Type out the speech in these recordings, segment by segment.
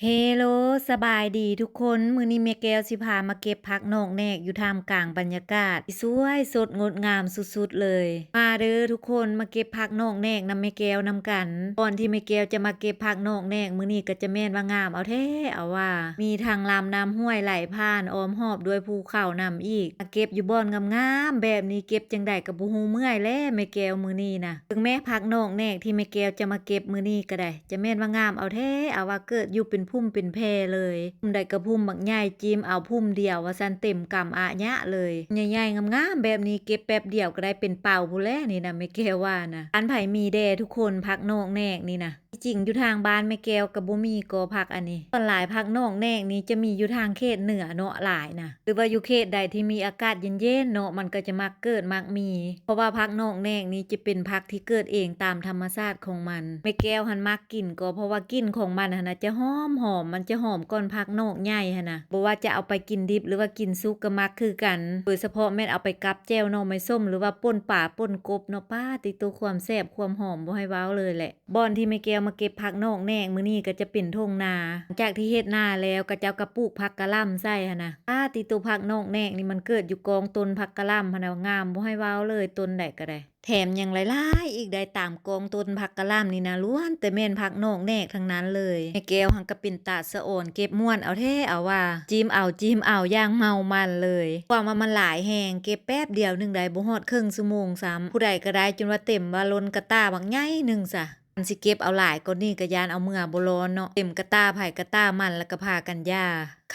ເຮໂລ ສະບາຍດີທຸກຄົນ, ມື້ນີ້ແມ່ແກ້ວຊິພາມາເກັບຜັກນອກແນກຢູ່ທ່າມກາງບັນຍາກາດທີ່ສວຍສົດງົດງາມສຸດໆເລີຍ. ມາເດີທຸກຄົນ, ມາເກັບຜັກນອກແນກນຳແມ່ແກ້ວນຳກັນ. ກ່ອນທີ່ແມ່ແກ້ວຈະມາເກັບຜັກນອກແນກ, ມື້ນີ້ກໍຈະແມ່ນວ່າງາມເອົາແທ້ເອົາວ່າ, ມີທັງລຳນ້ຳຫ້ວຍໄຫຼຜ່ານ ອ້ອມຮອບດ້ວຍພູເຂົານຳອີກ. ມາເກັບຢູ່ບ່ອນງາມໆແບບນີ້, ເກັບຈັ່ງໃດກໍບໍ່ຮູ້ເມື່ອຍແຫຼະແມ່ແກ້ວມື້ນີ້ນະ. ເບິ່ງແມ້ຜັກນອກແນກທີ່ແມ່ແກ້ວຈະມາເກັບມື້ນີ້ກໍໄດ້ ຈະແມ່ນວ່າງາມເອົາແທ້ເອົາວ່າ, ເກີດຢູ່ເປັນພຸ່ມເປັນແຜ່ເລີຍ. ພຸ່ມໃດກໍພຸ່ມບັກໃຫຍ່, ຈິ້ມເອົາພຸ່ມດຽວວ່າຊັ້ນ, ເຕັມກຳອາຍະເລີຍ. ໃຫຍ່ໆງາມໆແບບນີ້ ເກັບແປັບດຽວກໍໄດ້ເປັນເປົາພຸ້ນແຫຼະນີ້ນະ ແມ່ແກ້ວວ່ານະ. ບ້ານໃຜມີແດ່ທຸກຄົນ ຜັກນອກແນກນີ້ນະ. ທີ່ຈິງຢູ່ທາງບ້ານແມ່ແກ້ວກໍບໍ່ມີກໍຜັກອັນນີ້. ສ່ວນຫຼາຍຜັກນອກແນກນີ້ຈະມີຢູ່ທາງເຂດເໜືອເນາະ ຫຼາຍນະ. ຫຼືວ່າຢູ່ເຂດໃດທີ່ມີອາກາດເຢັນໆເນາະ, ມັນກໍຈະມັກເກີດມັກມີ. ເພາະວ່າຜັກນອກແນກນີ້ຈະເປັນຜັກທີ່ເກີດເອງຕາມທຳມະຊາດຂອງມັນ. ແມ່ແກ້ວຫັ້ນມັກກິນກໍເພາະວ່າກິ່ນຂອງມັນຫັ້ນນະຈະຫອມໆ, ມັນຈະຫອມກ່ອນຜັກນອກໃຫຍ່ຫັ້ນນະ. ບໍ່ວ່າຈະເອົາໄປກິນດິບ ຫຼືວ່າກິນສຸກກໍມັກຄືກັນ. ໂດຍສະເພາະແມ່ນເອົາໄປກັບແຈ່ວໜໍ່ໄມ້ສົ້ມ ຫຼືວ່າປົ່ນປາປົ່ນກົບເນາະ. ປາດຕິໂຕ ຄວາມແຊບຄວາມຫອມບໍ່ໃຫ້ເວົ້າເລີຍແຫຼະ. ບ່ອນທີ່ແມ່ແກ້ວມາເກັບຜັກນອກແນກມື້ນີ້ກໍຈະເປັນທົ່ງນາ. ຫຼັງຈາກທີ່ເຮັດນາແລ້ວ ເຂົາເຈົ້າກໍປູກຜັກກະຫຼ່ຳໃສ່ຫັ້ນນະ. ປາດຕິໂຕ ຜັກນອກແນກນີ້ມັນເກີດຢູ່ກອງຕົ້ນຜັກກະຫຼ່ຳຫັ້ນນະ, ງາມບໍ່ໃຫ້ເວົ້າເລີຍ, ຕົ້ນໃດກໍໄດ້. ແຖມຍັງຫຼາຍໆອີກໄດ໋, ຕາມກອງຕົ້ນຜັກກະຫຼ່ຳນີ້ນະ ລ້ວນແຕ່ແມ່ນຜັກນອກແນກທັງນັ້ນເລີຍ. ແມ່ແກ້ວຫັ້ນກໍເປັນຕາສະອອນ, ເກັບມ່ວນເອົາແທ້ເອົາວ່າ, ຈິ້ມເອົາ ຈິ້ມເອົາຢ່າງເມົາມັນເລີຍ. ຄວາມວ່າມັນຫຼາຍແຮງ, ເກັບແປັບດຽວໜຶ່ງໄດ໋ ບໍ່ຮອດເຄິ່ງຊົ່ວໂມງຊ້ຳ. ຜູ້ໃດກໍໄດ້ຈົນວ່າເຕັມວ່າລົ້ນກະຕ່າບັກໃຫຍ່ໜຶ່ງຊະ. ຄັນຊິເກັບເອົາຫຼາຍກວ່ານີ້ກໍຢ້ານເອົາເມືອບໍ່ລອນເນາະ, ເຕັມກະຕ່າໃຜກະຕ່າມັນ ແລ້ວກໍພາກັນຢ່າ.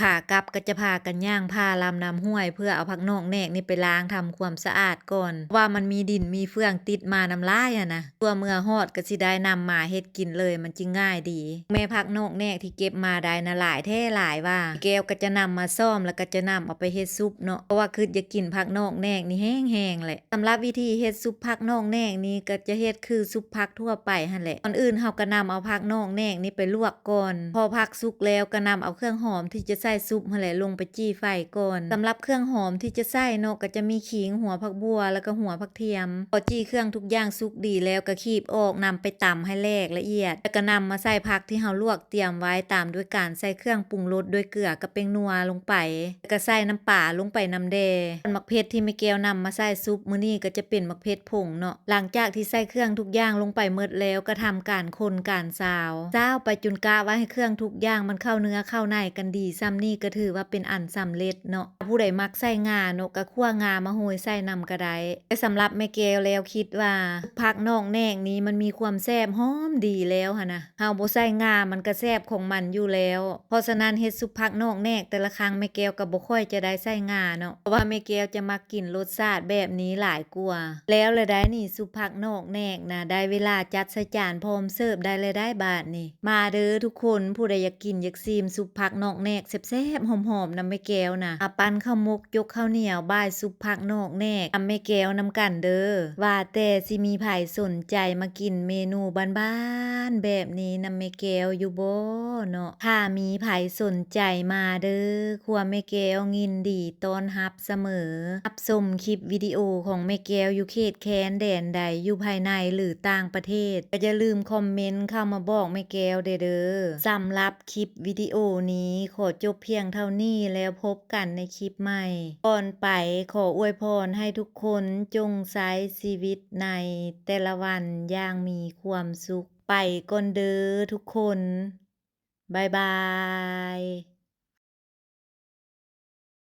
ຂາກັບກໍຈະພາກັນຍ່າງຜ່າລຳນ້ຳຫ້ວຍ ເພື່ອເອົາຜັກນອກແນກນີ້ໄປລ້າງທຳຄວາມສະອາດກ່ອນ, ເພາະວ່າມັນມີດິນມີເຟືອງຕິດມານຳຫຼາຍຫັ້ນນະ. ຕົວເມືອຮອດກໍຊິໄດ້ນຳມາເຮັດກິນເລີຍ, ມັນຈຶ່ງງ່າຍດີ. ແມ້ຜັກນອກແນກທີ່ເກັບມາໄດ້ນະ ຫຼາຍແທ້ຫຼາຍວ່າ, ແມ່ແກ້ວກໍຈະນຳມາຊ້ອມ ແລ້ວກໍຈະນຳເອົາໄປເຮັດຊຸບເນາະ, ເພາະວ່າຄິດຢາກກິນຜັກນອກແນກນີ້ແຮງໆແຫຼະ. ສຳລັບວິທີເຮັດຊຸບຜັກນອກແນກນີ້ ກໍຈະເຮັດຄືຊຸບຜັກທົ່ວໄປຫັ້ນແຫຼະ. ກ່ອນອື່ນເຮົາກໍນຳເອົາຜັກນອກແນກນີ້ໄປລວກກ່ອນ. ພໍຜັກສຸກແລ້ວກໍນຳເອົາເຄື່ອງຫອມທີ່ຈະໃສ່ຊຸບຫັ້ນແຫຼະ ລົງໄປຈີ່ໄຟກ່ອນ. ສຳລັບເຄື່ອງຫອມທີ່ຈະໃສ່ເນາະ ກໍຈະມີຂີງ, ຫົວຜັກບົ່ວ ແລ້ວກໍຫົວຜັກທຽມ. ພໍຈີ່ເຄື່ອງທຸກຢ່າງສຸກດີແລ້ວ ກໍຄີບອອກ, ນຳໄປຕຳໃຫ້ແຫຼກລະອຽດ, ແລ້ວກໍນຳມາໃສ່ຜັກທີ່ເຮົາລວກຕຽມໄວ້ ຕາມດ້ວຍການໃສ່ເຄື່ອງປຸງລົດດ້ວຍເກືອກັບແປ້ງນົວລົງໄປ. ແລ້ວກໍໃສ່ນ້ຳປາລົງໄປນຳແດ່. ສ່ວນໝາກເຜັດທີ່ແມ່ແກ້ວນຳມາໃສ່ຊຸບມື້ນີ້ກໍຈະເປັນໝາກເຜັດຜົງເນາະ. ຫຼັງຈາກທີ່ໃສ່ເຄື່ອງທຸກຢ່າງລົງໄປໝົດແລ້ວ ກໍທຳການຄົນການຊາວ, ຊາວໄປຈົນກະວ່າໃຫ້ເຄື່ອງທຸກຢ່າງມັນເຂົ້າເນື້ອເຂົ້າໃນກັນດີ, ສ່ຳນີ້ກໍຖືວ່າເປັນອັນສຳເລັດເນາະ. ຜູ້ໃດມັກໃສ່ງາເນາະ ກໍຂົ້ວງາມາໂຮຍໃສ່ນຳກໍໄດ້. ແຕ່ສຳລັບແມ່ແກ້ວແລ້ວຄິດວ່າ ຜັກນອກແນກນີ້ມັນມີຄວາມແຊບຫອມດີແລ້ວຫັ້ນນະ. ເຮົາບໍ່ໃສ່ງາມັນກະແຊບຂອງມັນຢູ່ແລ້ວ. ເພາະສະນັ້ນເຮັດຊຸບຜັກນອກແນກແຕ່ລະຄັ້ງ ແມ່ແກ້ວກໍບໍ່ຄ່ອຍຈະໄດ້ໃສ່ງາເນາະ, ເພາະວ່າແມ່ແກ້ວຈະມັກກິນລົດຊາດແບບນີ້ຫຼາຍກວ່າ. ແລ້ວລະໄດ໋ນີ້ ຊຸບຜັກນອກແນກນະ ໄດ້ເວລາຈັດໃສ່ຈານພ້ອມເສີບໄດ້ແລ້ວໄດ໋ບາດນີ້. ມາເດີທຸກຄົນ, ຜູ້ໃດຢາກກິນຢາກຊີມຊຸບຜັກນອກແນກແຊບໆຫອມໆນຳແມ່ແກ້ວນະ, ມາປັ້ນເຂົ້າໝົກ ຈົກເຂົ້າໜຽວ ບ່າຍຊຸບຜັກນອກແນກນຳແມ່ແກ້ວນຳກັນເດີ. ວ່າແຕ່ຊິມີໃຜສົນໃຈມາກິນເມນູບ້ານໆແບບນີ້ນຳແມ່ແກ້ວຢູ່ບໍ່ເນາະ? ຖ້າມີໃຜສົນໃຈມາເດີ, ຄົວແມ່ແກ້ວຍິນດີຕ້ອນຮັບສະເໝີ. ຮັບຊົມຄລິບວິດີໂອຂອງແມ່ແກ້ວຢູ່ເຂດແຄນແດນໃດ, ຢູ່ພາຍໃນ ຫຼື ຕ່າງປະເທດ, ກໍຢ່າລືມຄອມເມັນເຂົ້າມາບອກແມ່ແກ້ວແດ່ເດີ. ສຳລັບ ຄລິບວິດີໂອນີ້ຂໍຈົບພຽງເທົ່ານີ້ ແລ້ວພົບກັນໃນຄລິບໃໝ່. ກ່ອນໄປ ຂໍອວຍພອນໃຫ້ທຸກຄົນຈົ່ງໃຊ້ຊີວິດໃນແຕ່ລະວັນຢ່າງມີຄວາມສຸກ. ໄປກ່ອນເດີທຸກຄົນ. ບາຍບາຍ.